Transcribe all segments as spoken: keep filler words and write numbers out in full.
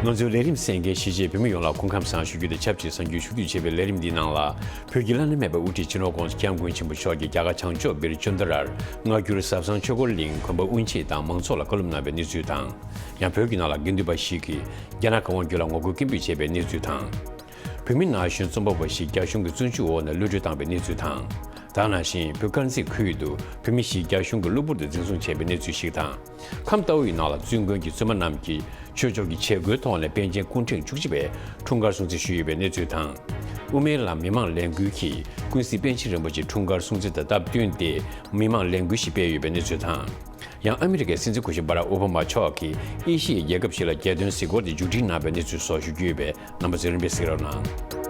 ང་ཚོའི་ལས་རིམ་གསན་མཁན་གཞིས་བྱེས་བོད་མི་ཡོངས་ལ་སྐུ་ཁམས་བཟང་ཞུ་རྒྱུ་དང་ཆབས་ཅིག་གསར་འགྱུར་ཞུ་གཏུག་བྱེད་པའི་ལས་རིམ་འདིའི་ནང་ལ། བོད་ཀྱི་བླ་ན་མེད་པའི་དབུ་ཁྲིད་སྤྱི་ནོར་༸གོང་ས་༸སྐྱབས་མགོན་ཆེན་པོ་མཆོག་གི་རྒྱ་གར་བྱང་ཕྱོགས་སྦིར་ཅོན་ཏ་རར་མངའ་བསྒྱུར་ཟབ་གསང་ཆོས་འཁོར་གླིང་དགོན་པ་དབུ་འབྱེད་དང་མང་ཚོགས་ལ་བཀའ་སློབ་གནང་བའི་གནས་ཚུལ་དང་། ཡང་བོད་ཀྱི་ནང་ལ་དགེ་འདུན་པ་ཞིག་གིས་རྒྱ་ནག་གི་དབང་སྒྱུར་ལ་ངོ་རྒོལ་སྐད་འབོད་བྱས་པའི་གནས་ཚུལ་དང་། བོད་མི་ན་གཞོན་རྩོམ་པ་པོ་ཞིག་རྒྱ་གཞུང་གི་བཙོན་འཇུག་འོག་ནས་གློད་གྲོལ་བཏང་བའི་གནས་ཚུལ་དང་། ད་ག་ནང་བཞིན་བོད་དཀར་མཛེས་ཁུལ་དུ་བོད་མི་ཞིག་རྒྱ་གཞུང་གིས་གློ་བུར་དུ་འཛིན་བཟུང་བྱས་པའི་གནས་ཚུལ་ཞིག་དང་། ཁམས་རྟའུ་ཡི་ནང་ལ་བཙུན་དགོན་གྱི་བཙུན་མ་རྣམས་ཀྱིས་ཆོས་ཕྱོགས་ཀྱི་བྱེད་སྒོའི་ཐོག་ནས་པཎ་ཆེན་སྐུ་ཕྲེང་བཅུ་གཅིག་པའི་འཁྲུངས་སྐར་སྲུང་བརྩི་ཞུས་ཡོད་པའི་གནས་ཚུལ་དང་། དབུ་མའི་ལམ་མི་མང་ལས་འགུལ་གྱིས་ཀུན་གཟིགས་པཎ་ཆེན་རིན་པོ་ཆེའི་འཁྲུངས་སྐར་སྲུང་བརྩི་དང་སྟབས་བསྟུན་ཏེ་མི་མང་ལས་འགུལ་ཞིག་སྤེལ་ཡོད་པའི་གནས་ཚུལ་དང་། ཡང་ཨ་མི་རི་ཀའི་སྲིད་འཛིན་སྐུ་ཞབས་སྦ་རག་ཨོ་བྷ་མ་མཆོག་གིས་ཨེ་ཤི་ཡའི་རྒྱལ་ཁབ་ཞིག་ལ་རྒྱལ་དོན་གཟིགས་སྐོར་དེ་མཇུག་སྒྲིལ་གནང་བའི་གནས་ཚུལ་སོགས་ཞུ་རྒྱུ་ཡོད་པས་རྣམ་པ་ཚོས་རིམ་པས་གཟིགས་རོགས་གནང་།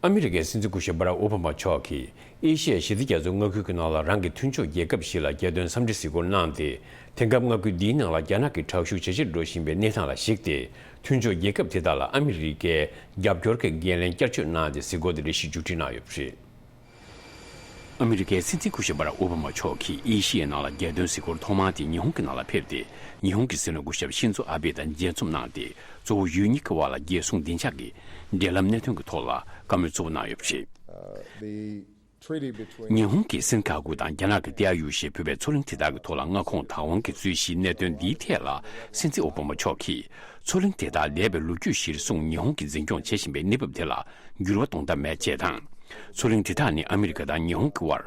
ཨ་མི་རི་ཀའི་སྲིད་འཛིན་སྐུ་ཞབས་སྦ་རག་ཨོ་བྷ་མ་མཆོག་གིས་ཨེ་ཤི་ཡའི་ཞི་བདེ་རྒྱ་མཚོའི་མངའ་ཁུལ་གྱི་ནང་ལ་རང་གི་མཐུན་ཕྱོགས་རྒྱལ་ཁབ་ཞིག་ལ་རྒྱལ་དོན་འཚམས་འདྲི་གཟིགས་སྐོར་གནང་སྟེ། དེང་སྐབས་མངའ་ཁུལ་འདིའི་ནང་ལ་རྒྱ་ནག་གི་དྲག་ཤུགས་ཇེ་ཆེར་འགྲོ་བཞིན་པའི་གནས་སྟངས་ལ་གཞིགས་ཏེ། མཐུན་ཕྱོགས་རྒྱལ་ཁབ་དེ་དག་ལ་ཨ་མི་རི་ཀའི་རྒྱབ་སྐྱོར་གྱི་འགན་ལེན་བསྐྱར་བཅོས་གནང་སྟེ་གཟིགས་སྐོར་དེ་རེ་ཞིག་མཇུག་སྒྲིལ་གནང་ཡོད་པ་རེད། ཨ་མི་རི་ཀའི་སྲིད་འཛིན་སྐུ་ཞབས་སྦ་རག་ཨོ་བྷ་མ་མཆོག་གིས་ཨེ་ཤི་ཡའི་ནང་ལ་རྒྱལ་དོན་གཟིགས་སྐོར་ཐོག་མ་དེ་ཉི་ཧོང་གི་ནང་ལ་ཕེབས་ཏེ། ཉི་ཧོང་གི་སྲིད་བློན་སྐུ་ཞབས་ཤིན་ཛོ་ཨ་བྷེ་དང་མཇལ་འཛོམས་གནང་སྟེ། གཙོ་བོ་ཡུལ་གཉིས་ཀྱི་དབར་ལ་རྒྱལ་སྲུང་སྡིངས་ཆ་གི་འབྲེལ་ལམ་གནད་དོན་གྱི་ཐོག་ལ་བཀའ་མོལ་གཙོ་བོ་གནང་ཡོད་པ་རེད། ཉི་ཧོང་གིས་སིན་ཁ་གུ་དང་རྒྱ་ནག་གི་ཏེ་ཨ་ཡུ་ཞེས་འབོད་པའི་མཚོ་གླིང་དེ་དག་གི་ཐོག་ལ་མངའ་ཁོངས་བདག་དབང་གི་རྩོད་གཞིའི་གནད་དོན་འདིའི་ཐད་ལ་སྲིད་འཛིན་ཨོ་བྷ་མ་མཆོག་གིས། མཚོ་གླིང་དེ་དག་འདས་པའི་ལོ་རྒྱུས་གཞིར་བཟུང་ཉི་ཧོང་གིས་འཛིན་སྐྱོང་བྱེད་བཞིན་པའི་གནས་བབ་དེ་ལ་འགྱུར་བ་གཏོང་ཐབས་མེད་ཅེས་དང་། མཚོ་གླིང་དེ་དག་ནི་ཨ་མི་རི་ཀ་དང་ཉི་ཧོང་གི་དབར་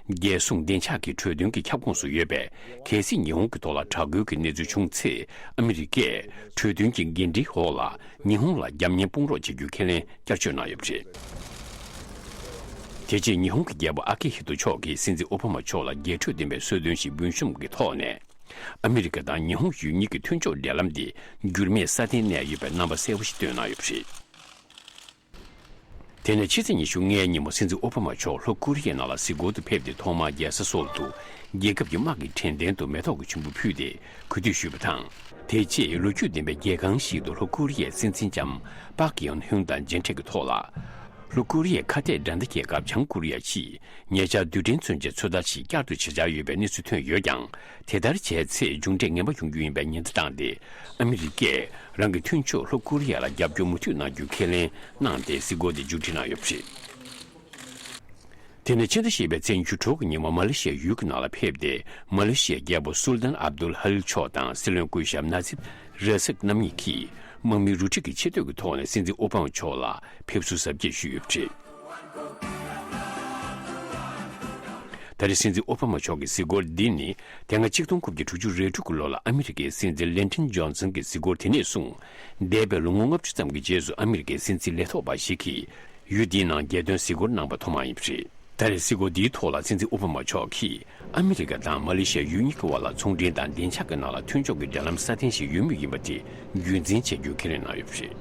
རྒྱལ་སྲུང་བདེ་འཇགས་ཀྱི་གྲོས་མཐུན་གྱི་ཁྱབ་ཁོངས་སུ་ཡོད་པས། གལ་སྲིད་ཉི་ཧོང་གི་ཐོག་ལ་དྲག་རྒོལ་གྱི་གནས་ཚུལ་བྱུང་ཚེ། ཨ་མི་རི་ཀས་གྲོས་མཐུན་གྱི་འགན་འཁྲིའི་འོག་ལ་ཉི་ཧོང་ལ་རྒྱབ་གཉེར་སྤོང་རོགས་བྱེད་རྒྱུའི་ཁས་ལེན་བསྐྱར་བཅོས་གནང་ཡོད་པ་རེད། དེ་རྗེས་ཉི་ཧོང་གི་རྒྱལ་པོ་ཨ་ཀི་ཧི་ཏོ་མཆོག་གིས་སྲིད་འཛིན་ཨོ་བྷ་མ་མཆོག་ལ་རྒྱས་སྤྲོས་ལྡན་པའི་གསོལ་སྟོན་ཞིག་འབུལ་ཤོམ་གྱི་ཐོག་ནས། ཨ་མི་རི་ཀ་དང་ཉི་ཧོང་ཡུལ་གཉིས་ཀྱི་མཐུན་ཕྱོགས་འབྲེལ་ལམ་དེ་འགྱུར་མེད་སྲ་བརྟན་གནས་ཡོད་པའི་རྣམ་པ་གསལ་པོ་ཞིག་བཏོན་གནང་ཡོད་པ་རེད། དེ་ནས་ཕྱི་ཚེས་ཉི་ཤུ་ལྔའི་ཉིན་མོ་སྲིད་འཛིན་ཨོ་བྷ་མ་མཆོག་ལྷོ་ཀོ་རི་ཡའི་ནང་ལ་གཟིགས་སྐོར་དུ་ཕེབས་ཏེ། ཐོག་མར་རྒྱལ་ས་སོལ་དུ་རྒྱལ་ཁབ་ཀྱི་དམག་གི་དྲན་རྟེན་དུ་མེ་ཏོག་གི་ཆུན་པོ་ཕུལ་ཏེ་གུས་འདུད་ཞུས་པ་དང་། དེ་རྗེས་ལོ་རྒྱུས་ལྡན་པའི་རྒྱལ་ཁང་ཞིག་ཏུ་ལྷོ་ཀོ་རི་ཡའི་སྲིད་འཛིན་ལྕམ་པག་ཡོན་ཧུན་དང་མཇལ་འཕྲད་ཀྱི་ཐོག་ལ། ལྷོ་ཀོ་རི་ཡའི་ཁ་གཏད་དགྲ་ཟླ་རྒྱལ་ཁབ་བྱང་ཀོ་རི་ཡ་ཕྱིས། ཉེ་ཆར་རྡུལ་ཕྲན་མཚོན་ཆའི་ཚོད་ལྟ་ཞིག་བསྐྱར་དུ་བྱེད་འཆར་ཡོད་པའི་གནས་ཚུལ་ཐོན་ཡོད་ཀྱང་། དེ་ལྟར་བྱས་ཚེ་མཇུག་འབྲས་ངན་པ་ཡོང་རྒྱུ་ཡིན་པའི་ཉེན་བརྡ་བཏང་སྟེ། ཨ་མི་རི་ཀས་རང་གི་མཐུན་ཕྱོགས་ལྷོ་ཀོ་རི་ཡ་ལ་རྒྱབ་སྐྱོར་མུ་མཐུད་གནང་རྒྱུའི་ཁས་ལེན་གནང་སྟེ་གཟིགས་སྐོར་དེ་མཇུག་སྒྲིལ་གནང་ཡོད་པ་རེད། དེ་ནས་ཕྱི་ཟླ་བཞི་པའི་ཚེས་ཉི་ཤུ་དྲུག་གི་ཉིན་མོ་མ་ལེ་ཤི་ཡའི་ཡུལ་གྱི་ནང་ལ་ཕེབས་ཏེ། མ་ལེ་ཤི་ཡའི་རྒྱལ་པོ་སུལ་ཏན་ཨབ་དུལ་ཧ་ལིལ་མཆོག་དང་སྲིད་བློན་སྐུ་ཞབས་ན་ཛིབ་ར་ཟིག་རྣམ་གཉིས་ཀྱིས་དམག་མི་རུ་ཁྲིད་ཀྱི་ཆེ་བསྟོད་ཀྱི་ཐོག་ནས་སྲིད་འཛིན་ཨོ་བྷ་མ་མཆོག་ལ་ཕེབས་བསུ་གཟབ་རྒྱས་ཞུས་ཡོད་པ་རེད། ད་རེས་སྲིད་འཛིན་ཨོ་བྷ་མ་མཆོག་གི་གཟིགས་སྐོར་འདི་ནི་དེ་སྔ་ཆིག་སྟོང་དགུ་བརྒྱ་དྲུག་ཅུ་རེ་དྲུག་གི་ལོ་ལ་ཨ་མི་རི་ཀའི་སྲིད་འཛིན་ལིན་ཁྲིན་ཇོན་སན་གྱི་གཟིགས་སྐོར་དེ་ནས་བཟུང་། འདས་པའི་ལོ་ངོ་ལྔ་བཅུ་ཙམ་གྱི་རྗེས་སུ་ཨ་མི་རི་ཀའི་སྲིད་འཛིན་ལས་ཐོག་པ་ཞིག་གིས་ཡུལ་འདིའི་ནང་རྒྱལ་དོན་གཟིགས་སྐོར་གནང་པ་ཐོག་མ་ཡིན་པ་རེད། ད་རེས་གཟིགས་སྐོར་འདིའི་ཐོག་ལ་སྲིད་འཛིན་ཨོ་བྷ་མ་མཆོག་གིས་ཨ་མི་རི་ཀ་དང་མ་ལེ་ཤི་ཡ་ཡུལ་གཉིས་ཀྱི་དབར་ལ་ཚོང་འབྲེལ་དང་བདེ་འཇགས་ཀྱི་ནང་ལ་མཐུན་ཕྱོགས་ཀྱི་འབྲེལ་ལམ་སྲ་བརྟན་ཞིག་ཡོད་མུས་ཡིན་པ་དེ་རྒྱུན་འཛིན་བྱེད་རྒྱུའི་ཁས་ལེན་གནང་ཡོད་པ་རེད།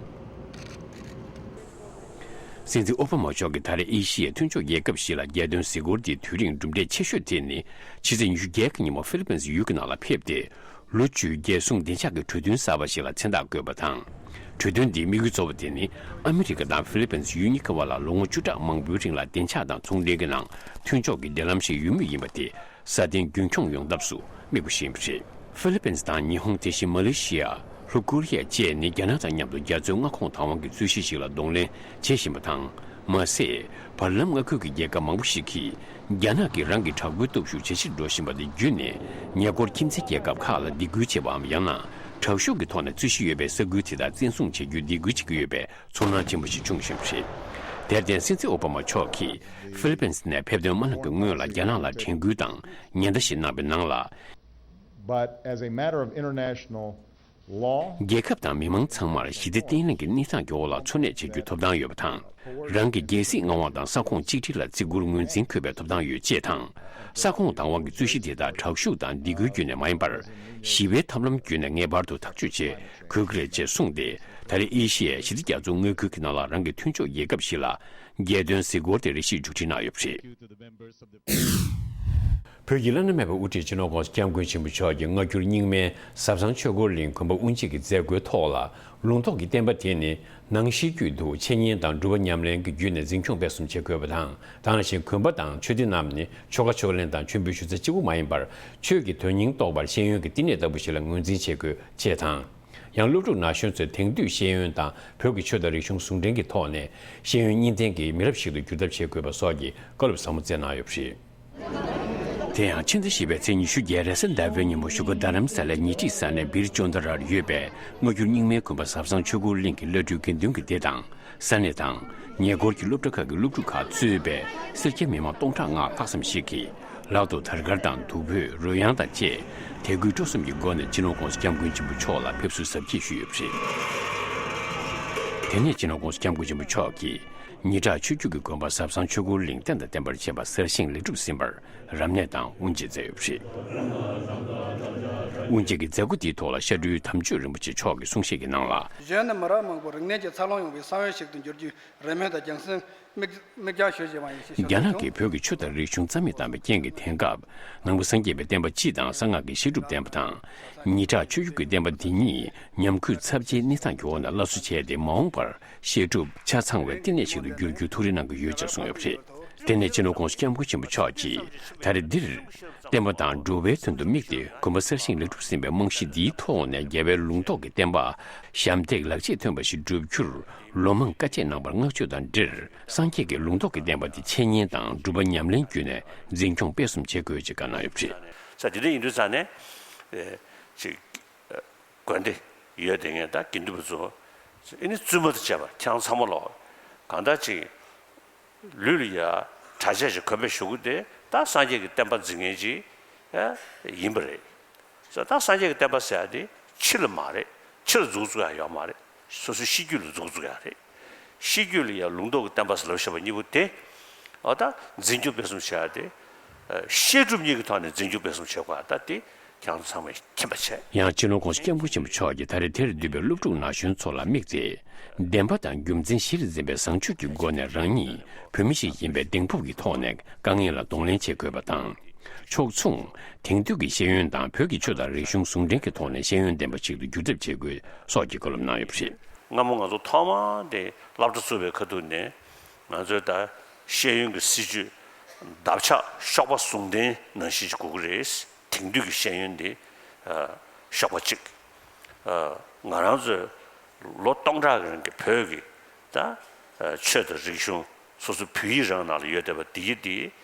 སྲིད་འཛིན་ཨོ་བྷ་མ་མཆོག་གིས་ད་རེས་ཨེ་ཤི་ཡའི་མཐུན་ཕྱོགས་རྒྱལ་ཁབ་ཞིག་ལ་རྒྱལ་དོན་གཟིགས་སྐོར་དེའི་དུས་རིང་གྲུབ་འབྲས་ཆེ་ཤོས་དེ་ནི། ཕྱི་ཚེས་ཉི་ཤུ་བརྒྱད་ཀྱི་ཉིན་མོ་ཧྥི་ལི་པིན་སི་ཡུལ་གྱི་ནང་ལ་ཕེབས་ཏེ། ལོ་བཅུའི་རྒྱལ་སྲུང་བདེ་འཇགས་ཀྱི་གྲོས་མཐུན་གསར་པ་ཞིག་ལ་མཚན་རྟགས་བཀོད་པ་དང་། གྲོས་མཐུན་འདིའི་དམིགས་ཡུལ་གཙོ་བོ་དེ་ནི། ཨ་མི་རི་ཀ་དང་ཧྥི་ལི་པིན་སི་ཡུལ་གཉིས་ཀྱི་དབར་ལ་ལོ་ངོ་བཅུ་ཕྲག་མང་པོའི་རིང་ལ་བདེ་འཇགས་དང་ཚོང་འབྲེལ་གྱི་ནང་མཐུན་ཕྱོགས་ཀྱི་འབྲེལ་ལམ་ཞིག་ཡོད་མུས་ཡིན་པ་དེ་སྲ་བརྟན་རྒྱུན་འཁྱོངས་ཡོང་ཐབས་སུ་དམིགས་པ་ཞིག་ཡིན་པ་རེད། ཧྥི་ལི་པིན་སི་དང་ཉི་ཧོང་། དེ་བཞིན་མ་ལེ་ཤི་ཡ། ལྷོ་ཀོ་རི་ཡ་བཅས་ནི་རྒྱ་ནག་དང་མཉམ་དུ་རྒྱ་མཚོའི་མངའ་ཁོངས་བདག་དབང་གི་རྩོད་གཞི་ཞིག་ལ་གདོང་ལེན་བྱེད་བཞིན་པ་དང་། མ་ཟད། བར་ལམ་མངའ་ཁུལ་གྱི་རྒྱལ་ཁབ་མང་པོ་ཞིག་གིས། རྒྱ་ནག་གིས་རང་གི་དྲག་པོའི་སྟོབས་ཤུགས་ཇེ་ཆེར་འགྲོ་བཞིན་པ་དེ་བརྒྱུད་ནས། ཉེ་འཁོར་ཁྱིམ་མཚེས་རྒྱལ་ཁབ་ཁག་ལ་སྡིགས་སྐུལ་བྱེད་པའམ། ཡང་ན། དྲག་ཤུགས་ཀྱི་ཐོག་ནས་རྩོད་གཞི་ཡོད་པའི་ས་ཁུལ་དེ་དག་བཙན་བཟུང་བྱེད་རྒྱུའི་སྡིགས་སྐུལ་བྱེད་ཀྱི་ཡོད་པའི་ཚོར་སྣང་ཆེན་པོ་ཞིག་བྱུང་བཞིན་པ་རེད། དེར་བརྟེན། སྲིད་འཛིན་ཨོ་བྷ་མ་མཆོག་གིས་ཧྥི་ལི་པིན་སི་ནས་ཕེབས་ཐོན་མ་ལངས་པའི་སྔོན་ལ་རྒྱ་ནག་ལ་དྲན་སྐུལ་དང་ཉེན་བརྡ་ཞིག་གནང་བའི་ནང་ལ། But as a matter of international law, རྒྱལ་ཁབ་དང་མི་མང་ཚང་མར་ཞི་བདེ་བརྟན་ལྷིང་གི་གནས་སྟངས་ཀྱི་འོག་ལ་འཚོ་གནས་བྱེད་རྒྱུའི་ཐོབ་ཐང་ཡོད་པ་དང་། རང་གི་རྒྱལ་སྲིད་མངའ་དབང་དང་ས་ཁོངས་གཅིག་སྒྲིལ་ལ་བརྩི་བཀུར་ངོས་འཛིན་འཁོད་པའི་ཐོབ་ཐང་ཡོད་ཅེས་དང་། ས་ཁོངས་བདག་དབང་གི་རྩོད་གཞི་དེ་དག་དྲག་ཤུགས་དང་སྡིགས་སྐུལ་བརྒྱུད་ནས་མ་ཡིན་པར། ཞི་བའི་ཐབས་ལམ་བརྒྱུད་ནས་ངེས་པར་དུ་ཐག་གཅོད་བྱེད་དགོས་ཀྱི་རེད་ཅེས་གསུངས་ཏེ། ད་རེས་ཨེ་ཤི་ཡའི་ཞི་བདེ་རྒྱ་མཚོའི་མངའ་ཁུལ་གྱི་ནང་ལ་རང་གི་མཐུན་ཕྱོགས་རྒྱལ་ཁབ་ཞིག་ལ་རྒྱལ་དོན་གཟིགས་སྐོར་དེ་རེ་ཞིག་མཇུག་སྒྲིལ་གནང་ཡོད་པ་རེད། བོད་ཀྱི་བླ་ན་མེད་པའི་དབུ་ཁྲིད་སྤྱི་ནོར་༸གོང་ས་༸སྐྱབས་མགོན་ཆེན་པོ་མཆོག་གིས་སྔ་འགྱུར་རྙིང་མའི་ཟབ་གསང་ཆོས་འཁོར་གླིང་དགོན་པ་དབུ་འབྱེད་ཀྱི་མཛད་སྒོའི་ཐོག་ལ། ལུང་རྟོགས་ཀྱི་བསྟན་པ་དེ་ནི་ནང་གཤིས་རྒྱུད་དུ་འཆད་ཉན་དང་སྒྲུབ་པ་ཉམས་ལེན་གྱི་བརྒྱུད་ནས་འཛིན་སྐྱོང་སྤེལ་གསུམ་བྱེད་དགོས་པ་དང་། དེ་ནང་བཞིན་དགོན་པ་དང་ཆོས་སྡེ་རྣམས་ནི་ཆོ་ག་ཕྱག་ལེན་དང་མཆོད་འབུལ་ཞུ་ས་གཅིག་པུ་མ་ཡིན་པར། ཆོས་ཀྱི་དོན་སྙིང་རྟོགས་པར་ཤེས་ཡོན་གྱི་བསྟི་གནས་ལྟ་བུ་ཞིག་ལ་ངོས་འཛིན་བྱེད་དགོས་ཅེས་དང་། ཡང་སློབ་ཕྲུག་ན་གཞོན་ཚོས་དེང་དུས་ཤེས་ཡོན་དང་བོད་ཀྱི་ཆོས་དང་རིག་གཞུང་ཟུང་འབྲེལ་གྱི་ཐོག་ནས་ཤེས་ཡོན་གཉིས་ལྡན་གྱི་མི་རབས་ཤིག་ཏུ་འགྱུར་ཐབས་བྱེད་དགོས་པ་སོགས་ཀྱི་བཀའ་སློབ་ཟབ་མོ་སྩལ་གནང་ཡོད་པ་རེད། དེ་ཡང་ཕྱི་ཟླ་བཞི་པའི་ཚེས་ཉི་ཤུ་བརྒྱད་རེས་གཟའ་ཟླ་བའི་ཉིན་མོ་བཞུགས་སྒར་རྡ་རམ་ས་ལའི་ཉེ་འཁྲིས་ས་གནས་བིར་ཅོ་མདའ་རར་ཡོད་པའི་སྔ་འགྱུར་རྙིང་མའི་དགོན་པ་ཟབ་གསང་ཆོས་འཁོར་གླིང་གི་བླ་སྤྲུལ་དགེ་འདུན་གྱི་སྡེ་དང་ས་གནས་དང་། ཉེ་འཁོར་གྱི་སློབ་གྲྭ་ཁག་གི་སློབ་ཕྲུག་ཁག་གཙོས་པའི་སེར་སྐྱ་མི་མང་སྟོང་ཕྲག་ལྔ་ལྷག་ཙམ་ཞིག་གིས་ལག་ཏུ་དར་དཀར་དང་བདུག་སྤོས་རོལ་དབྱངས་དང་བཅས་དད་གུས་སྤྲོ་གསུམ་གྱི་སྒོ་ནས་སྤྱི་ནོར་༸གོང་ས་༸སྐྱབས་མགོན་ཆེན་པོ་མཆོག་ལ་ཕེབས་བསུ་གཟབ་རྒྱས་ཞུས་ཡོད་པ་རེད། དེ་ནས་སྤྱི་ནོར་༸གོང་ས་༸སྐྱབས་མགོན་ཆེན་པོ་མཆོག་གིས་ཉི་གྲགས་ཆོས་བརྒྱུད་ཀྱི་དགོན་པ་ཟབ་གསང་ཆོས་འཁོར་གླིང་རྟེན་དང་བརྟེན་པར་བཅས་པ་གསར་བཞེངས་ལེགས་གྲུབ་ཟིན་པར་རབ་གནས་དང་དབུ་འབྱེད་མཛད་ཡོད་པ་རེད། དབུ་འབྱེད་ཀྱི་མཛད་སྒོ་དེའི་ཐོག་ལ་བཤད་སྒྲོན་དམ་ཆོས་རིན་པོ་ཆེ་མཆོག་གིས་གསུང་བཤད་ཀྱི་ནང་ལ། གཞོན་ནུ་མི་རབས་མང་པོ་རིག་གནས་ཀྱི་འཚར་ལོངས་ཡོང་བའི་གསང་བའི་ཞིག་ཏུ་འགྱུར་རྒྱུའི་རེ་སྨོན་དང་རྒྱང་སྲིང་མིག་མིག་རྒྱང་ཞུ་བཞིན་པ་ཡིན་ཞེས་ཞུ། རྒྱ་ནག་གིས་བོད་ཀྱི་ཆོས་དང་རིག་གཞུང་རྩ་མེད་བཏང་བའི་རྐྱེན་གྱིས་དེང་སྐབས་ནང་པ་སངས་རྒྱས་པའི་བསྟན་པ་སྤྱི་དང་གསང་སྔགས་ཀྱི་བཤད་སྒྲུབ་བསྟན་པ་དང་། ཉི་གྲགས་ཆོས་བརྒྱུད་ཀྱི་བསྟན་པ་འདི་ཉིད་ཉམས་རྒུད་ཚབས་ཆེའི་གནས་སྟངས་ཀྱི་འོག་ནས་སླར་གསོ་བྱས་ཏེ་མ་འོངས་པར་བཤད་སྒྲུབ་ཆ་ཚང་བའི་བསྟི་གནས་ཤིག་ཏུ་འགྱུར་རྒྱུའི་ཐུགས་རེ་གནང་གི་ཡོད་ཅེས་གསུངས་ཡོད་པ་རེད། དེ་ནས་སྤྱི་ནོར་༸གོང་ས་༸སྐྱབས་མགོན་ཆེན་པོ་མཆོག་གིས་ད་རེས་འདིར་བསྟན་པ་དང་འགྲོ་བའི་དོན་དུ་དམིགས་ཏེ་དགོན་པ་གསར་བཞེངས་ལེགས་གྲུབ་ཟིན་པའི་རྨང་གཞི་འདིའི་ཐོག་ནས་རྒྱལ་བའི་ལུང་རྟོགས་ཀྱི་བསྟན་པ་ཞབས་འདེགས་ལག་རྗེས་ཐོན་པ་ཞིག་བསྒྲུབ་རྒྱུར་ལོ་མང་དཀའ་སྤྱད་གནང་བར་བསྔགས་བརྗོད་དང་འབྲེལ། སངས་རྒྱས་ཀྱི་ལུང་རྟོགས་ཀྱི་བསྟན་པ་དེ་འཆད་ཉན་དང་སྒྲུབ་པ་ཉམས་ལེན་བརྒྱུད་ནས་འཛིན་སྐྱོང་སྤེལ་གསུམ་བྱེད་དགོས་ཅེས་བཀའ་གནང་ཡོད་པ་རེད། ས་དེ་འདྲ་ཡིན་དུས་ཙང་ནས་ཨེ་ཅིག་ཨེ་དགོན་སྡེ་ཡོད་དེ་ངས་ད་དགེ་འདུན་པ་ཚོ་ཨེ་ནི་བཙུན་མ་དང་བཅས་པ་ཁྱེད་རང་ཚང་མ་ལོག་གང་ལྟར་ཅིག་ལུས་ལ་ཡ་གྲྭ་ཆས་ཤིག་གོན་པའི་ཞུ་གུ་དེ་ད་སངས་རྒྱས་ཀྱི་བསྟན་པ་འཛིན་མཁན་ཅིག་ཨེ་ཡིན་པ་རེད། ད་སངས་རྒྱས་ཀྱི་བསྟན་པ་ཟེར་ཡ་དེ་ཕྱི་ལ་མ་རེད། ཕྱི་ལ་འཛུགས་བཙུགས་ཡ་ཡོད་མ་རེད། སོ་སོའི་གཤིས་རྒྱུད་ལ་འཛུགས་བཙུགས་ཡ་རེད། གཤིས་རྒྱུད་ལ་ཡང་ལུང་རྟོགས་ཀྱི་བསྟན་པ་ཟེར་ལབ་བཤད་པ་གཉིས་པོ་དེ་ཨ་ད་འཛིན་སྐྱོང་སྤེལ་གསུམ་བྱེད་ཡ་དེ་བཤད་སྒྲུབ་གཉིས་ཀྱི་ཐོག་ནས་འཛིན་སྐྱོང་སྤེལ་གསུམ་བྱེད་དགོས་ཡ་ད་དེ་ཁྱེད་རང་ཚང་མས་མཁྱེན་པ་བྱས། ཡང་སྤྱི་ནོར་༸གོང་ས་༸སྐྱབས་མགོན་ཆེན་པོ་མཆོག་གིས་ད་རེས་དེར་འདུས་པའི་སློབ་ཕྲུག་ན་གཞོན་ཚོ་ལ་དམིགས་ཏེ། བདེན་པ་དང་རྒྱུ་མཚན་གཞིར་འཛིན་པའི་བཟང་སྤྱོད་ཀྱི་སྒོ་ནས་རང་ཉིད་བོད་མི་ཞིག་ཡིན་པའི་གདེང་སྤོབས་ཀྱི་ཐོག་ནས་དཀའ་ངལ་ལ་གདོང་ལེན་བྱེད་དགོས་པ་དང་། ཕྱོགས་མཚུངས་དེང་དུས་ཀྱི་ཤེས་ཡོན་དང་བོད་ཀྱི་ཆོས་དང་རིག་གཞུང་ཟུང་འབྲེལ་གྱི་ཐོག་ནས་ཤེས་ཡོན་ལྡན་པ་ཞིག་ཏུ་འགྱུར་ཐབས་བྱེད་དགོས་སོགས་ཀྱི་བཀའ་སློབ་གནང་ཡོད་པ་རེད། སྔ་མོ་ང་ཚོ་ཐོག་མར་དེ་སློབ་གྲྭ་བཙུགས་པའི་ཁ་ཐུག་ནས་ང་ཚོས་ད་ཤེས་ཡོན་གྱི་སྲིད་བྱུས་འདབ་ཆགས་གཤོག་པ་ཟུང་ལྡན་ནང་བཞིན་ཞིག་དགོས་ཀྱི་རེད། དེང་དུས་ཀྱི་ཤེས་ཡོན་འདི་ཨ་གཤོག་པ་གཅིག་ཨ་ང་རང་ཚོས་ལོ་སྟོང་ཕྲག་གི་རིང་གི་བོད་ཀྱི་ད་ཨ་ཆོས་དང་རིག་གཞུང་སོ་སོ་བོད་ཡིག་རང་ནང་ལ་ཡོད་བསྡད་པ་འདི་ཡི་འདི་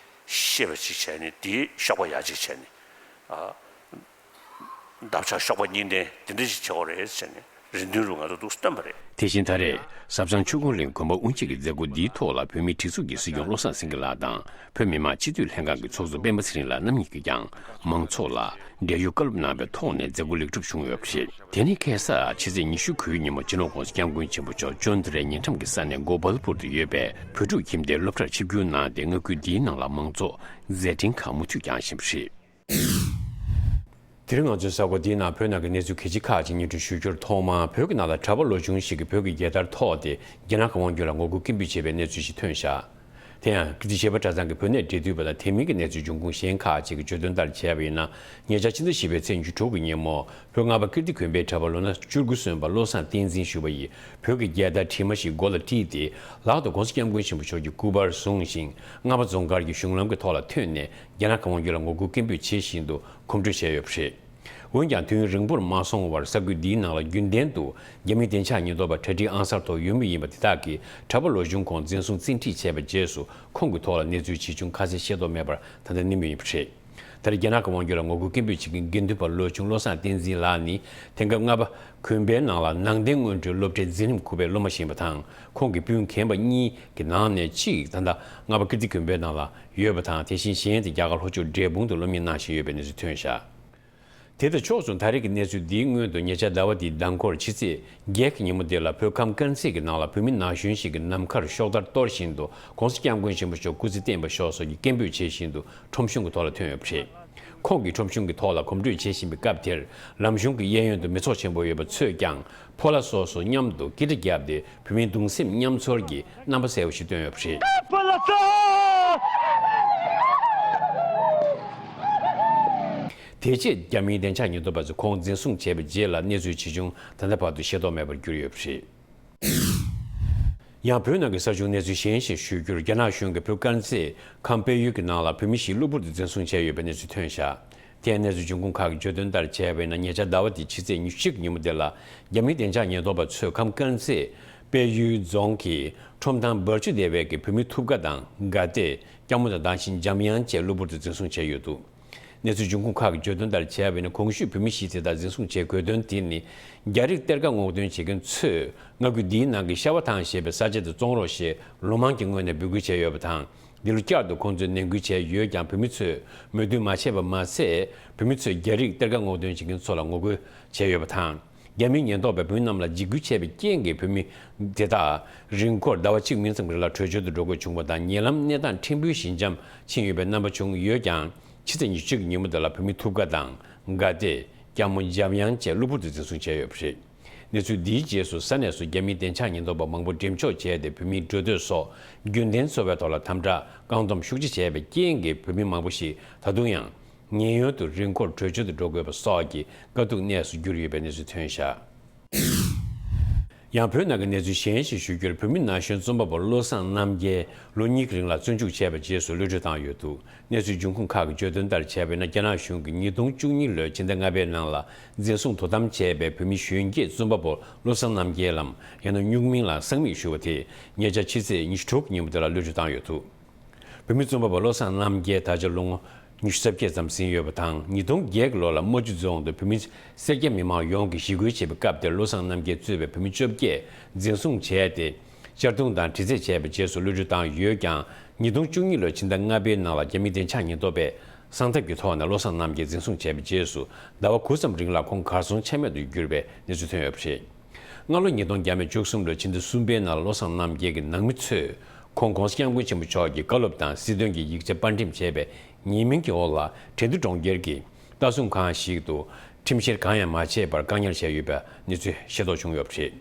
ཤེས་པ་ཅིག་བྱས་ནས་འདི་གཤོག་པ་ཡག་ཅིག་བྱས་ནས་ཨ་འདབ་ཆགས་གཤོག་པ་གཉིས་ལྡན་དེ་འདྲ་ཞིག་བྱེད་དགོས་རེད་ཟེར་ནས་རེ་འདུན་རུ་ང་ཚོ་འདུག་བཏོན་པ་རེད། དེ་བཞིན་ད་རེས་ཟབ་གསང་ཆོས་འཁོར་གླིང་དགོན་པ་དབུ་འབྱེད་ཀྱི་མཛད་སྒོ་འདིའི་ཐོག་ལ་བོད་མིའི་སྒྲིག་འཛུགས་ཀྱི་སྲིད་སྐྱོང་བློ་བཟང་སེང་གེ་ལགས་དང་བོད་མི་མང་སྤྱི་འཐུས་ལྷན་ཁང་གི་ཚོགས་གཙོ་སྤེན་པ་ཚེ་རིང་ལགས་རྣམ་གཉིས་ཀྱིས་ཀྱང་མང་ཚོགས་ལ་འབྲེལ་ཡོད་བཀའ་སློབ་གནང་བའི་ཐོག་ནས་མཛད་སྒོ་ལེགས་གྲུབ་བྱུང་ཡོད་པ་རེད། དེ་ནས་ཁ་སང་ཕྱི་ཚེས་ཉི་ཤུ་དགུའི་ཉིན་མོ་སྤྱི་ནོར་༸གོང་ས་༸སྐྱབས་མགོན་ཆེན་པོ་མཆོག་ཅོན་དྷ་རའི་ཉེ་འགྲམ་གྱི་ས་གནས་གོ་པལ་པུར་དུ་ཡོད་པའི་བོད་ཕྲུག་ཁྱིམ་སྡེའི་སློབ་གྲྭར་ཆིབས་བསྒྱུར་གནང་སྟེ་མངའ་ཁུལ་འདིའི་ནང་ལ་མང་ཚོགས་མཛད་འཕྲིན་ཁག་མུ་མཐུད་བསྐྱངས་བཞིན་པ་རེད། དེ་རིང་ང་ཚོའི་གསར་འགོད་འདིའི་ནང་བོད་ནང་གི་གནས་ཚུལ་གལ་ཆེ་ཁག་ཅིག་སྙན་སྒྲོན་ཞུ་རྒྱུར། ཐོག་མར་བོད་ཀྱི་ནང་ལ་གྲྭ་པ་ལོ་ཆུང་ཞིག་གིས་བོད་ཀྱི་རྒྱལ་དར་ཐོགས་ཏེ་རྒྱ་ནག་གི་དབང་སྒྱུར་ལ་ངོ་རྒོལ་སྐད་འབོད་བྱས་པའི་གནས་ཚུལ་ཞིག་ཐོན་བཞག་དེ་ཡང་ཀིརྟི་བཞད་པ་གྲྭ་ཚང་གི་བོད་གནས་འབྲེལ་མཐུད་པ་དང་དེ་མིན་གྱི་གནས་ཚུལ་འབྱུང་ཁུངས་གཞན་ཁག་ཅིག་གིས་བརྗོད་དོན་ལྟར་བྱས་པ་ཡིན་ན། ཉེ་ཆར་ཕྱི་ཟླ་བཞི་པའི་ཚེས་ཉི་ཤུ་དྲུག་གི་ཉིན་མོ་བོད་རྔ་པ་ཀིརྟི་དགོན་པའི་གྲྭ་པ་ལོ་ན་བཅུ་དགུ་སོན་པ་བློ་བཟང་བསྟན་འཛིན་ཞུ་བ་ཡིས་བོད་ཀྱི་རྒྱལ་དར་དྲི་མ་ཞིག་མགོ་ལ་དཀྲིས་ཏེ་ལག་ཏུ་༸གོང་ས་༸སྐྱབས་མགོན་ཆེན་པོ་མཆོག་གི་སྐུ་པར་བཟུང་ཞིང་། རྔ་པ་རྫོང་མཁར་གྱི་གཞུང་ལམ་གྱི་ཐོག་ལ་ཐོན་ནས་རྒྱ་ནག་གི་དབང་སྒྱུར་ལ་ངོ་རྒོལ་སྐད་འབོད་བྱེད་བཞིན་དུ་གོམ་བགྲོད་བྱས་ཡོད་པ་རེད། འོན་ཀྱང་དུས་ཡུན་རིང་པོར་མ་སོང་བར་ས་ཁུལ་འདིའི་ནང་ལ་རྒྱུན་ལྡན་དུ་རྒྱ་མིའི་བདེ་འཇགས་ཉེན་རྟོག་པ་གྲ་སྒྲིག་ཨང་གསར་ཐོག་ཡོད་མུས་ཡིན་པ་དེ་དག་གིས་གྲྭ་པ་ལོ་ཆུང་ཁོང་འཛིན་བཟུང་བཙན་ཁྲིད་བྱས་པ་རྗེས་སུ་ཁོང་གི་ཐོག་ལ་གནས་ཚུལ་ཇི་བྱུང་ཁ་གསལ་ཤེས་རྟོགས་མེད་པར་ད་ལྟ་གནས་མུས་ཡིན་པ་རེད། ད་རེས་རྒྱ་ནག་གི་དབང་སྒྱུར་ལ་ངོ་རྒོལ་སྐད་འབོད་བྱེད་མཁན་དགེ་འདུན་པ་ལོ་ཆུང་བློ་བཟང་བསྟན་འཛིན་ལགས་ནི་དེང་སྐབས་རྔ་པ་དགོན་པའི་ནང་ལ་ནང་བསྟན་སྔོན་འགྲོའི་སློབ་གྲྭའི་འཛིན་རིམ་དགུ་པའི་སློབ་མ་ཞིག་ཡིན་པ་དང་། ཁོང་གི་སྤུན་མཁན་པ་གཉིས་ཀྱི་ནང་ནས་གཅིག་ད་ལྟ་རྔ་པ་ཀིརྟི་དགོན་པའི་ནང་ལ་ཡོད་པ་དང་། དེ་བཞིན་གཞན་དེ་རྒྱ་གར་ལྷོ་ཕྱོགས་འབྲས་སྤུངས་དུ་སློབ་གཉེར་གནང་བཞིན་ཡོད་པའི་གནས་ཚུལ་ཐོན་བཞག་དེ་དང་ཕྱོགས་མཚུངས་ད་རེས་ཀྱི་གནས་ཚུལ་འདིའི་སྔོན་དུ་ཉེ་ཆར་ཟླ་བ་འདིའི་ཟླ་འགོར་ཕྱི་ཚེས་བརྒྱད་ཀྱི་ཉིན་མོ་དེ་ལ་བོད་ཁམས་དཀར་མཛེས་ཀྱི་ནང་ལ་བོད་མི་ན་གཞོན་ཞིག་གིས་ནམ་མཁར་ཤོག་དར་གཏོར་བཞིན་དུ་༸གོང་ས་༸སྐྱབས་མགོན་ཆེན་པོ་མཆོག་སྐུ་ཚེ་བརྟན་པ་ཤོག་སོགས་ཀྱི་སྐད་འབོད་བྱེད་བཞིན་དུ་ཁྲོམ་གཞུང་གི་ཐོག་ལ་ཐོན་ཡོད་པ་རེད། ཁོང་གིས་ཁྲོམ་གཞུང་གི་ཐོག་ལ་གོམ་བགྲོད་བྱེད་བཞིན་པའི་སྐབས་དེར་ལམ་གཞུང་གི་གཡས་གཡོན་དུ་མི་ཚོགས་ཆེན་པོ་ཡོད་པ་ཚོས་ཀྱང་ཕོ་ལྷ་སོ་སོ་མཉམ་དུ་སྐད་སྒྲ་བརྒྱབ་སྟེ་བོད་མིའི་གདུང་སེམས་མཉམ་ཚོར་གྱི་རྣམ་པ་གསལ་བོ་ཞིག་བཏོན་ཡོད་པ་རེད། དེ་རྗེས་རྒྱ་མིའི་བདེ་འཇགས་ཉེན་རྟོག་པ་ཚོས་ཁོང་འཛིན་བཟུང་བྱས་པའི་རྗེས་ལ་གནས་ཚུལ་ཇི་བྱུང་ད་ལྟ་བར་དུ་ཤེས་རྟོགས་མེད་པར་གྱུར་ཡོད་པ་རེད། ཡང་བོད་ནང་གི་གསར་བྱུང་གནས་ཚུལ་གཞན་ཞིག་ཞུ་རྒྱུར། རྒྱ་ནག་གཞུང་གིས་བོད་དཀར་མཛེས་ཁམས་དཔལ་ཡུལ་གྱི་ནང་ལ་བོད་མི་ཞིག་གློ་བུར་དུ་འཛིན་བཟུང་བྱས་ཡོད་པའི་གནས་ཚུལ་ཐོན་བཞག་དེ་ཡང་གནས་ཚུལ་འབྱུང་ཁུངས་ཁག་གིས་བརྗོད་དོན་ལྟར་བྱས་པ་ཡིན་ན། ཉེ་ཆར་ཟླ་བ་འདིའི་ཕྱི་ཚེས་ཉི་ཤུ་གཅིག་ཉིན་མོ་དེ་ལ་རྒྱ་མིའི་བདེ་འཇགས་ཉེན་རྟོག་པ་ཚོས་ཁམས་དཀར་མཛེས་དཔལ་ཡུལ་རྫོང་གི་ཁྲོམ་ཐང་འབར་ཆུ་སྡེ་བའི་གི་བོད་མི་ཐུབ་དགའ་དང་དགའ་བདེ། སྐྱ་མོ་དང་བདག་ཆེན་འཇམ་དབྱངས་བཅས་གློ་བུར་དུ་འཛིན་བཟུང་བྱས་ཡོད་འདུག་གནས་ཚུལ་འབྱུང་ཁུངས་ཁག་གིས་བརྗོད་དོན་ལྟར་བྱས་པ་ཡིན་ན། གོང་ཞུས་བོད་མི་བཞི་དེ་དག་འཛིན་བཟུང་བྱེད་དགོས་དོན་དེ་ནི། རྒྱ་རིགས་གཏེར་ཁ་སྔོག་འདོན་བྱེད་མཁན་ཚོས་མངའ་ཁུལ་འདིའི་ནང་གི་ཤ་བ་ཐང་ཞེས་པའི་ས་ཆ་དེ་བཙོང་རོགས་ཞེས་ལོ་མང་གི་སྔོན་ནས་འབོད་སྐུལ་བྱས་ཡོད་པ་དང་། འདི་ལོ་བསྐྱར་དུ་ཁོང་ཚོས་ནན་སྐུལ་བྱས་ཡོད་ཀྱང་། བོད་མི་ཚོས་མོས་མཐུན་མ་བྱས་པ་མ་ཟད། བོད་མི་ཚོས་རྒྱ་རིགས་གཏེར་ཁ་སྔོག་འདོན་བྱེད་མཁན་ཚོ་ལ་ངོ་རྒོལ་བྱས་ཡོད་པ་དང་། རྒྱ་མིའི་ཉེན་རྟོག་པས་བོད་མི་རྣམས་ལ་འཇིགས་སྐུལ་བྱས་པའི་རྐྱེན་གྱིས། བོད་མི་དེ་དག་རིང་འཁོར་ཟླ་བ་གཅིག་མིན་ཙམ་རིང་ལ་བྲོས་བྱོལ་དུ་འགྲོ་དགོས་བྱུང་བ་དང་། ཉེ་ལམ་གནས་སྟངས་ཕྲན་བུའི་ཞི་འཇམ་ཕྱིན་ཡོད་པའི་རྣམ་པ་བྱུང་ཡོད་ཀྱང་། ཕྱི་ཚེས་ཉི་ཤུ་གཅིག་ཉིན་མོ་དེ་ལ་བོད་མི་ཐུབ་དགའ་དང་། དགའ་བདེ། སྐྱ་མོ། འཇམ་དབྱངས་བཅས་གློ་བུར་དུ་འཛིན་བཟུང་བྱས་ཡོད་པ་རེད། གནས་ཚུལ་འདིའི་རྗེས་སུ་ས་གནས་སུ་རྒྱ་མིའི་བདེ་འཇགས་ཉེན་རྟོག་པ་མང་པོ་འགྲེམས་འཇོག་བྱས་ཏེ། བོད་མིའི་འགྲོ་སྡོད་སོགས་རྒྱུན་ལྡན་འཚོ་བའི་ཐོག་ལ་དམ་དྲག་བཀག་སྡོམ་ཤུགས་ཆེ་བྱས་པའི་རྐྱེན་གྱིས། བོད་མི་མང་པོ་ཞིག་ད་དུང་ཡང་ཉེན་གཡོལ་དུ་རིང་འཁོར་བྲོས་བྱོལ་དུ་འགྲོ་དགོས་པ་སོགས་ཀྱི་དཀའ་སྡུག་གནས་སུ་གྱུར་ཡོད་པའི་གནས་ཚུལ་ཐོན་བཞག་ཡང་བོད་ནང་གི་གནས་ཚུལ་གཞན་ཞིག་ཞུ་རྒྱུར། བོད་མི་ན་གཞོན་རྩོམ་པ་པོ་བློ་བཟང་རྣམ་རྒྱལ་ལོ་གཉིས་ཀྱི་རིང་ལ་བཙོན་འཇུག་བྱས་པའི་རྗེས་སུ་གློད་གྲོལ་བཏང་ཡོད་འདུག་གནས་ཚུལ་འབྱུང་ཁུངས་ཁག་གིས་བརྗོད་དོན་ལྟར་བྱས་པ་ཡིན་ན། རྒྱ་ནག་གཞུང་གིས་ཉིས་སྟོང་བཅུ་གཉིས་ལོའི་ཕྱི་ཟླ་ལྔ་པའི་ནང་ལ་འཛིན་བཟུང་དོ་དམ་བྱས་པའི་བོད་མི་གཞོན་སྐྱེས་རྩོམ་པ་པོ་བློ་བཟང་རྣམ་རྒྱལ་ལམ་ཡང་ན་སྨྱུག་མིང་ལ་བཟང་མིག་ཞུ་བ་དེ། ཉེ་ཆར་ཕྱི་ཚེས་ཉི་ཤུ་དྲུག་ཉིན་མོ་དེ་ལ་གློད་གྲོལ་བཏང་ཡོད་འདུག་བོད་མི་རྩོམ་པ་པོ་བློ་བཟང་རྣམ་རྒྱལ་ད་ཆ་ལོ་ངོ་ཉི་ཤུ་རྩ་བརྒྱད་ཙམ་ཟིན་ཡོད་པ་དང་། ཉིས་སྟོང་བརྒྱད་ཀྱི་ལོ་ལ་རྨ་ཆུ་རྫོང་དུ་བོད་མི་སེར་སྐྱ་མི་མང་ཡོངས་ཀྱིས་ཞི་རྒོལ་བྱེད་པའི་སྐབས་དེར། བློ་བཟང་རྣམ་རྒྱལ་གཙོས་པའི་བོད་མི་བཅོ་བརྒྱད་འཛིན་བཟུང་བྱས་ཏེ། གཅར་རྡུང་དང་དྲི་རྩད་བྱས་པའི་རྗེས་སུ་གློད་གྲོལ་བཏང་ཡོད་ཀྱང་། ཉིས་སྟོང་བཅུ་གཉིས་ལོའི་ཕྱི་ཟླ་ལྔ་པའི་ནང་ལ་རྒྱ་མིའི་བདེ་འཇགས་ཉེན་རྟོག་པས་གསང་ཐབས་ཀྱི་ཐོག་ནས་བློ་བཟང་རྣམ་རྒྱལ་འཛིན་བཟུང་བྱས་པའི་རྗེས་སུ། ཟླ་བ་དགུ་ཙམ་རིང་ལ་ཁོང་གར་སོང་ཆ་མེད་དུ་གྱུར་པའི་གནས་ཚུལ་ཐོན་ཡོད་པ་རེད། སྔ་ལོ་ཉིས་སྟོང་བརྒྱ་མེད་བཅུ་གསུམ་ལོའི་ཕྱི་ཟླ་གསུམ་པའི་ནང་ལ་བློ་བཟང་རྣམ་རྒྱལ་གྱི་ནང་མི་ཚོས་ཁོང་༧གོང་ས་༧སྐྱབས་མགོན་ཆེན་པོ་མཆོག་གི་བཀའ་སློབ་དང་སྲིད་དོན་གྱི་ཡིག་ཆ་པར་འགྲེམས་བྱས་པའི་ཉེས་མིང་གི་འོག་ལ། ཁྲེང་ཏུའུ་གྲོང་ཁྱེར་གྱི་ལྟ་སྲུང་ཁང་ཞིག་ཏུ་ཁྲིམས་བཤེར་གང་ཡང་མ་བྱས་པར་བཀག་ཉར་བྱས་ཡོད་པའི་གནས་ཚུལ་ཤེས་རྟོགས་བྱུང་ཡོད་པ་རེད།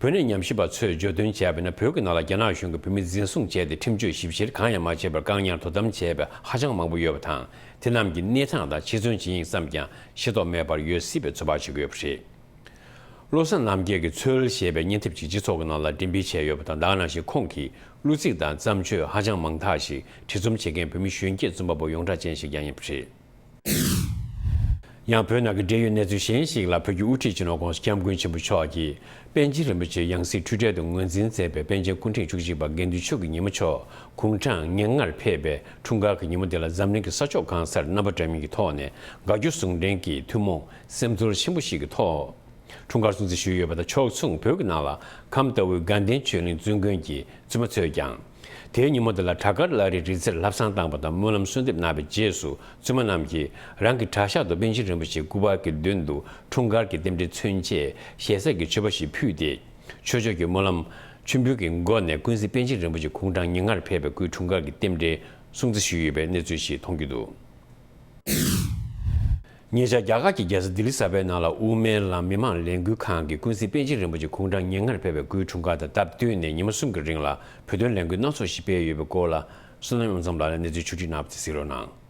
བོད་ནས་ཉམས་ཞིབ་པ་ཚོས་བརྗོད་དོན་བྱས་པ་ཡིན་ན། བོད་ཀྱི་ནང་ལ་རྒྱ་ནག་གཞུང་གིས་བོད་མི་འཛིན་བཟུང་བྱས་ཏེ། ཁྲིམས་གཅོད་ཞིབ་བཤེར་གང་ཡང་མ་བྱས་པར་བཀག་ཉར་དོ་དམ་བྱས་པ་ཧ་ཅང་མང་པོ་ཡོད་པ་དང་། དེ་རྣམས་ཀྱི་གནས་སྟངས་དང་འཆི་གསོན་ཇི་ཡིན་ཙམ་ཀྱང་ཤེས་རྟོགས་མེད་པར་ཡོད་སྲིད་པའི་ཚོད་དཔག་བྱེད་ཀྱི་ཡོད་པ་རེད། བློ་བཟང་རྣམ་རྒྱལ་གྱི་ཚུལ་ཞེས་པའི་བརྙན་དེབ་ཅིག་སྤྱི་ཚོགས་ཀྱི་ནང་ལ་འགྲེམས་སྤེལ་བྱས་ཡོད་པ་དང་། ད་ག་ནང་བཞིན་ཁོང་གི་གླུ་ཚིག་དང་བརྩམས་ཆོས་ཧ་ཅང་མང་དག་ཞིག་བྲིས་རྩོམ་བྱེད་མཁན་བོད་མི་གཞོན་སྐྱེས་རྩོམ་པ་པོ་ཡོངས་གྲགས་ཅན་ཞིག་ཀྱང་ཡིན་པ་རེད། ཡང་བོད་ནང་གི་འབྲེལ་ཡོད་གནས་ཚུལ་གཞན་ཞིག་ལ། བོད་ཀྱི་དབུ་ཁྲིད་སྤྱི་ནོར་༧གོང་ས་༧སྐྱབས་མགོན་ཆེན་པོ་མཆོག་གིས་པཎ་ཆེན་རིན་པོ་ཆེའི་ཡང་སྲིད་འཁྲུལ་བྲལ་དུ་ངོས་འཛིན་མཛད་པའི་པཎ་ཆེན་སྐུ་ཕྲེང་བཅུ་གཅིག་པ་དགེ་འདུན་ཆོས་ཀྱི་ཉི་མ་མཆོག་དགུང་གྲངས་ཉེར་ལྔར་ཕེབས་པའི་འཁྲུངས་སྐར་གྱི་ཉིན་མོ་དེ་ལ། འཛམ་གླིང་གི་ས་ཕྱོགས་གང་སར་རྣམ་པ་འདྲ་མིན་གྱི་ཐོག་ནས་དགའ་སྐྱོ་ཟུང་འབྲེལ་གྱི་ཐུན་མོང་སེམས་ཚོར་ཆེན་པོ་ཞིག་གི་ཐོག་འཁྲུངས་སྐར་སྲུང་བརྩི་ཞུས་ཡོད་པ་དང་། ཕྱོགས་མཚུངས་བོད་ཀྱི་ནང་ལ་ཁམས་རྟའུའི་དགའ་ལྡན་ཆོས་གླིང་བཙུན་དགོན་གྱི་བཙུན་མ་ཚོས་ཀྱང་། དེའི་ཉིན་མོ་དེ་ལ་བྲག་དཀར་བླ་རིའི་རི་རྩེར་ལྷ་བསང་བཏང་བ་དང་། སྨོན་ལམ་གསོལ་འདེབས་གནང་བའི་རྗེས་སུ། བཙུན་མ་རྣམས་ཀྱིས་རང་གི་གྲྭ་ཤག་ཏུ་པཎ་ཆེན་རིན་པོ་ཆེའི་སྐུ་པར་གྱི་མདུན་དུ་འཁྲུངས་སྐར་གྱི་རྟེན་འབྲེལ་མཚོན་ཆས་ཞལ་ཟས་ཀྱི་མཆོད་པ་ཞིག་ཕུལ་ཏེ། ཆོས་ཕྱོགས་ཀྱི་སྨོན་ལམ་མཆོད་འབུལ་གྱི་སྒོ་ནས། ཀུན་གཟིགས་པཎ་ཆེན་རིན་པོ་ཆེ་དགུང་གྲངས་ཉེར་ལྔར་ཕེབས་པའི་སྐུའི་འཁྲུངས་སྐར་གྱི་རྟེན་འབྲེལ་སྲུང་བརྩི་ཞུས་ཡོད་པའི་གནས་ཚུལ་ཞིག་མཐོང་རྒྱུ་འདུག་ཉེ་ཆར་རྒྱ་གར་གྱི་རྒྱལ་ས་ལྡི་ལི་གསར་པའི་ནང་ལ་དབུ་མའི་ལམ་མི་མང་ལས་འགུལ་ཁང་གིས་ཀུན་གཟིགས་པཎ་ཆེན་རིན་པོ་ཆེ་དགུང་གྲངས་ཉེར་ལྔར་ཕེབས་པའི་སྐུའི་འཁྲུངས་སྐར་དང་སྟབས་བསྟུན་ནས། ཉི་མ་གསུམ་གྱི་རིང་ལ་བོད་དོན་ལས་འགུལ་སྣ་ཚོགས་ཤིག་སྤེལ་ཡོད་པའི་སྐོར་ལ། བསོད་ནམས་དབྱངས་འཛོམས་ལགས་ལ་གནས་ཚུལ་ཕྱོགས་བསྒྲིགས་གནང་བ་དེ་གཟིགས་རོགས་གནང་།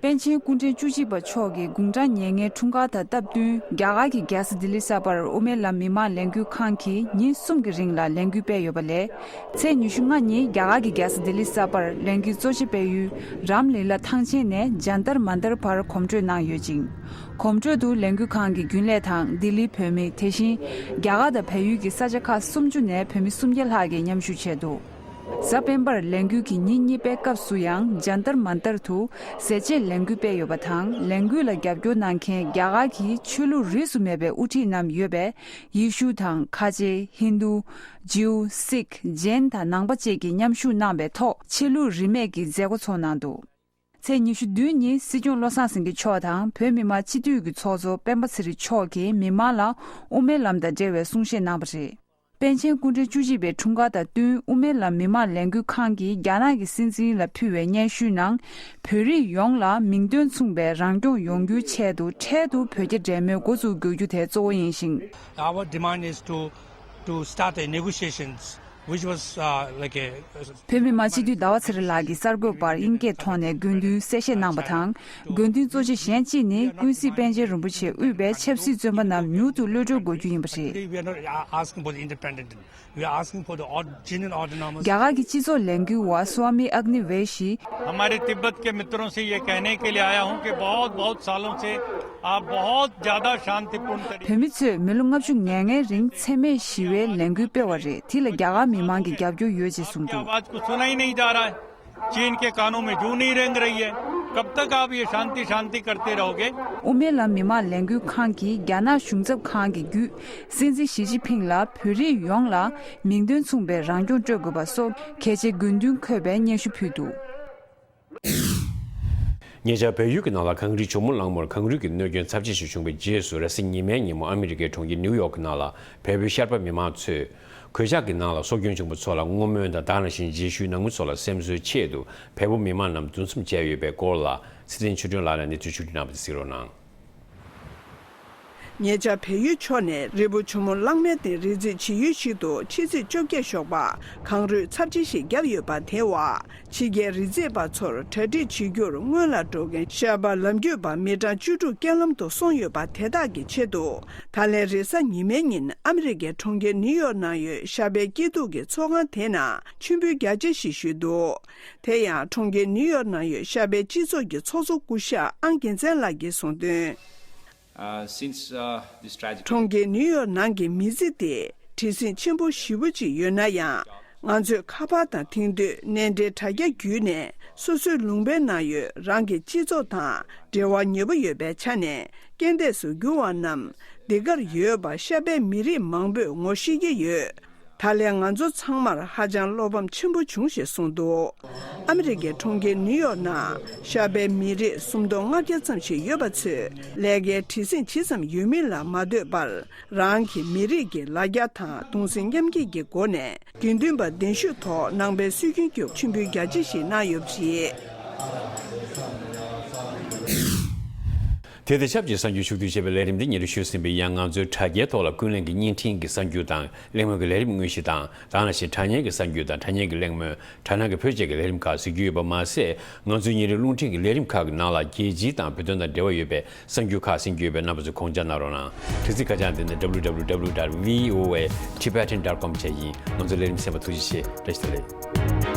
པཎ་ཆེན་སྐུ་ཕྲེང་བཅུ་གཅིག་པ་མཆོག་གི་དགུང་གྲངས་ཉེར་ལྔའི་འཁྲུངས་སྐར་དང་སྟབས་བསྟུན། རྒྱ་གར་གྱི་རྒྱལ་ས་ལྡི་ལི་གསར་པར་དབུ་མའི་ལམ་མི་མང་ལས་འགུལ་ཁང་གིས་ཉིན་གསུམ་གྱི་རིང་ལ་ལས་འགུལ་སྤེལ་ཡོད་པ་ལས། ཚེས་ཉི་ཤུ་ལྔ་ཉིན་རྒྱ་གར་གྱི་རྒྱལ་ས་ལྡི་ལི་གསར་པར་ལས་འགུལ་གཙོ་ཆེ་སྤེལ་ཡུལ་རམ་ལི་ལ་ཐང་ཆེན་ནས་ཇན་ཏར་མན་ཏར་བར་གོམ་བགྲོད་གནང་ཡོད་ཅིང་། གོམ་བགྲོད་དུ་ལས་འགུལ་ཁང་གི་རྒྱུན་ལས་དང་ལྡི་ལིའི་བོད་མི། དེ་བཞིན་རྒྱ་གར་དང་བལ་ཡུལ་གྱི་ས་ཆ་ཁག་སུམ་ཅུ་ནས་བོད་མི་སུམ་བརྒྱ་ལྷག་གིས་མཉམ་ཞུགས་བྱས་འདུག་གཟའ་སྤེན་པར་ལས་འགུལ་གྱི་ཉིན་གཉིས་པའི་སྐབས་སུ་ཡང་ཇན་ཏར་མན་ཏར་དུ་ཟས་བཅད་ལས་འགུལ་སྤེལ་ཡོད་པ་དང་། ལས་འགུལ་ལ་རྒྱབ་སྐྱོར་གནང་མཁན་རྒྱ་གར་གྱི་ཆོས་ལུགས་རིས་སུ་མེད་པའི་དབུ་ཁྲིད་རྣམས་ཡོད་པས། ཡེ་ཤུ་དང་ཁ་ཆེ། ཧིན་རྡུ། ཇིའུ། སིག་ཇེན་དང་ནང་པ་བཅས་ཀྱིས་མཉམ་ཞུགས་གནང་བའི་ཐོག་ཆོས་ལུགས་རིས་མེད་ཀྱི་མཛད་སྒོ་ཚོགས་གནང་འདུག་ཚེས་ཉི་ཤུ་བདུན་ཉིན་སྲིད་སྐྱོང་བློ་བཟང་སེང་གེ་མཆོག་དང་བོད་མི་མང་སྤྱི་འཐུས་ཀྱི་ཚོགས་གཙོ་སྤེན་པ་ཚེ་རིང་མཆོག་གིས་མི་མང་ལ་དབུ་མའི་ལམ་དང་འབྲེལ་བའི་གསུང་བཤད་གནང་བ་རེད། པཎ་ཆེན་སྐུ་ཕྲེང་བཅུ་གཅིག་པའི་འཁྲུངས་སྐར་དང་བསྟུན། དབུ་མའི་ལམ་མི་མང་ལས་འགུལ་ཁང་གིས་རྒྱ་ནག་གི་སྲིད་འཛིན་ལ་ཕུལ་བའི་སྙན་ཞུའི་ནང་། བོད་རིགས་ཡོངས་ལ་མིང་དོན་མཚུངས་པའི་རང་སྐྱོང་ཡོང་རྒྱུའི་ཆེད་དུ། འཕྲལ་དུ་བོད་རྒྱ་འབྲེལ་མོལ་འགོ་འཛུགས་དགོས་རྒྱུ་དེ་གཙོ་བོ་ཡིན་ཞིང་། Our demand is to, to start a negotiations which was uh, like a བོད་མི་མང་སྤྱི་འཐུས་ཟླ་བ་ཚེ་རིང་ལགས་ཀྱིས་གསར་འགོད་པར་དབྱིན་སྐད་ཐོག་ནས་དགོས་འདུན་གསལ་བཤད་གནང་བ་དང་། དགོས་འདུན་གཙོ་ཆེ་གཞན་གཅིག་ནི་ཀུན་གཟིགས་པཎ་ཆེན་རིན་པོ་ཆེ་དབུས་པའི་ཆབ་སྲིད་བཙོན་པ་རྣམས་མྱུར་དུ་གློད་གྲོལ་དགོས་རྒྱུ་ཡིན་པ་རེད། Today we are not asking for the independent. We are asking for the aut- genuine autonomous. རྒྱ་གར་གྱི་སྤྱི་ཚོགས་ལས་འགུལ་བ་སུ་ཝ་མི་ཨག་ནི་ཝེ་ཞིས། हमारे तिब्बत के मित्रों से ये कहने के लिए आया हूं कि बहुत बहुत सालों से आप बहुत ज्यादा शांतिपूर्ण तरीके བོད་མི་ཚོས་མི་ལོ་ལྔ་བཅུ་ང་ལྔའི་རིང་འཚེ་མེད་ཞི་བའི་ལས་འགུལ་སྤེལ་བ་རེད། དེ་ལ་རྒྱ་གར་མི་མང་གི་རྒྱབ་སྐྱོར་ཡོད་ཅེས་གསུངས་འདུག आवाज को सुना ही नहीं जा रहा है। चीन के कानों में जू नहीं रेंग रही है। कब तक आप ये शांति शांति करते रहोगे? དབུ་མའི་ལམ་མི་མང་ལས་འགུལ་ཁང་གིས་རྒྱ་ནག་གཞུང་ཚབ་ཁང་གི་བརྒྱུད་སྲིད་འཛིན་ཞི་ཅིན་ཕིང་ལ་བོད་རིགས་ཡོངས་ལ་མིང་དོན་མཚུངས་པའི་རང་སྐྱོང་སྤྲོད་དགོས་པ་སོགས་གལ་ཆེའི་དགོས་འདུན་འཁོད་པའི་སྙན་ཞུ་ཕུལ་འདུག་ཉེ་ཆར་བལ་ཡུལ་གྱི་ནང་ལ་གངས་རི་ཇོ་མོ་གླང་མོར་གངས་རུད་ཀྱི་གནོད་སྐྱོན་ཚབས་ཆེ་ཞིག་བྱུང་བའི་རྗེས་སུ་རེས་གཟའ་ཉི་མའི་ཉིན་མོ་ཨ་མི་རི་ཀའི་གྲོང་ཁྱེར་ནིའུ་ཡོག་གི་ནང་ལ་བལ་པོའི་ཤར་པ་མི་མང་ཚོས་གོད་ཆག་གི་ནང་ལ་སྲོག་སྐྱོན་བྱུང་བ་ཚོ་ལ་བསྔོ་སྨོན་དང་དེ་ནང་བཞིན་རྗེས་ཤུལ་ནང་མི་ཚོ་ལ་སེམས་གསོའི་ཆེད་དུ་བལ་པོ་མི་མང་རྣམས་འདུ་འཛོམས་བྱས་ཡོད་པའི་སྐོར་ལ་ཚེ་བརྟན་ཆོས་སྒྲོན་ལགས་ནས་གནས་ཚུལ་ཕྱོགས་བསྒྲིགས་གནང་བ་དེ་གཟིགས་རོགས་གནང་། ཉེ་ཆར་བལ་ཡུལ་ཕྱོགས་ནས་རི་བོ་ཇོ་མོ་གླང་མའི་སྟེང་རི་འཛེག་བྱེད་ཡུལ་ཞིག་ཏུ་ཕྱི་ཚེས་བཅོ་བརྒྱད་ཞོགས་པ་གངས་རུད་ཚབས་ཆེ་ཞིག་བརྒྱབ་ཡོད་པ་དེ་བ། ཕྱི་རྒྱལ་རི་འཛེག་པ་ཚོར་གྲ་སྒྲིག་བྱེད་རྒྱུར་སྔོན་ལ་འགྲོ་མཁན་ཤར་པ་ལམ་བརྒྱུད་པ་མི་གྲངས་བཅུ་དྲུག་རྐྱེན་ལམ་དུ་སོང་ཡོད་པ་དེ་དག་གི་ཆེད་དུ། ད་ལན་རེས་གཟའ་ཉི་མའི་ཉིན་ཨ་མི་རི་ཀའི་གྲོང་ཁྱེར་ནིའུ་ཡོག་ནང་ཡོད་ཤར་པའི་སྐྱིད་སྡུག་གི་ཚོགས་ཁང་དེ་ནང་མཆོད་འབུལ་རྒྱ་ཆེ་ཞིག་ཞུས་འདུག་དེ་ཡང་གྲོང་ཁྱེར་ནིའུ་ཡོག་ནང་ཡོད་ཤར་པའི་སྤྱི་ཚོགས་ཀྱི་ཚོགས་གཙོ་སྐུ་ཞབས་ཨང་རྒྱལ་མཚན་ལགས་ཀྱིས་གསུངས་དོན། Uh, since uh, this tragic གྲོང་ཁྱེར་ནིའུ་ཡོག་ནང་གི་མི་ཚེ་དེ་བྲེལ་ཟིང་ཆེན་པོ་ཞེ་པོ་ཅིག་ཡོད་ན་ཡང་། ང་ཚོས་ཁ་པར་དང་དེང་དུས་གནས་འབྲེལ་དྲ་རྒྱ་བརྒྱུད་ནས་སོ་སོའི་ལུང་པའི་ནང་ཡོད་རང་གི་སྤྱི་ཚོགས་དང་འབྲེལ་བ་ཉེ་པོ་ཡོད་པའི་ཆ་ནས་རྐྱེན་འདས་སུ་གྱུར་བ་རྣམས་འདི་གར་ཡོད་པ་ཤར་པའི་མི་རིགས་མང་པོས་ངོ་ཤེས་ཀྱི་ཡོད། ད་ལན་ང་ཚོ་ཚང་མར་ཧ་ཅང་བློ་ཕམ་ཆེན་པོ་བྱུང་ཞེས་གསུངས་འདུག་ཨ་མི་རི་ཀའི་གྲོང་ཁྱེར་ནིའུ་ཡོག་ནང་ཤར་པའི་མི་རིགས་སུམ་སྟོང་ལྔ་བརྒྱ་ཙམ་ཞིག་ཡོད་པ་ཚོས་ལས་ཀའི་བྲེལ་ཟིང་ཇི་ཙམ་ཡོད་མིན་ལ་མ་ལྟོས་པར་རང་གི་མི་རིགས་ཀྱི་ལ་རྒྱ་དང་གདུང་སེམས་མཉམ་སྐྱེད་ཀྱི་སྒོ་ནས་དགེ་འདུན་པ་གདན་ཞུས་ཐོག་ནང་པའི་སྲོལ་རྒྱུན་གྱི་མཆོད་འབུལ་རྒྱ་ཆེ་ཞིག་གནང་ཡོད་པ་རེད། དེ་དང་ཆབས་ཅིག་གསར་འགྱུར་ཕྱོགས་བསྡུས་བྱས་པའི་ལས་རིམ་འདི་སྙན་སྒྲོན་ཞུས་ཟིན་པའི་ཡང་ང་ཚོའི་དྲ་རྒྱའི་ཐོག་ལ་ཀུན་གླེང་གི་བརྙན་འཕྲིན་གྱི་གསར་འགྱུར་དང་གླེང་མོལ་གྱི་ལས་རིམ་དངོས་གཞི་དང་དེ་ནང་བཞིན་དྲ་བརྙན་གྱི་གསར་འགྱུར་དང་དྲ་བརྙན་གྱི་གླེང་མོལ་དྲ་སྣང་གི་བོད་ཅེས་ཀྱི་ལས་རིམ་ཁག་གཟིགས་རྒྱུ་ཡོད་པ་མ་ཟད། ང་ཚོའི་ཉིན་རེའི་རླུང་འཕྲིན་གྱི་ལས་རིམ་ཁག་གི་ནང་ལ་རྒྱལ་སྤྱི་དང་བོད་དོན་དང་འབྲེལ་བ་ཡོད་པའི་གསར་འགྱུར་ཁག་གསན་རྒྱུ་ཡོད་པས་རྣམ་པ་ཚོས་དགོངས་འཇགས་གནང་རོགས་གནང་། དྲི་ཚིག་ཁ་བྱང་འདི་ནི་W W W dot V O A Tibetan dot com བཅས་ཡིན། ང་ཚོའི་ལས་རིམ་གསན་པར་ཐུགས་རྗེ་ཆེ། བཀྲ་ཤིས་བདེ་ལེགས།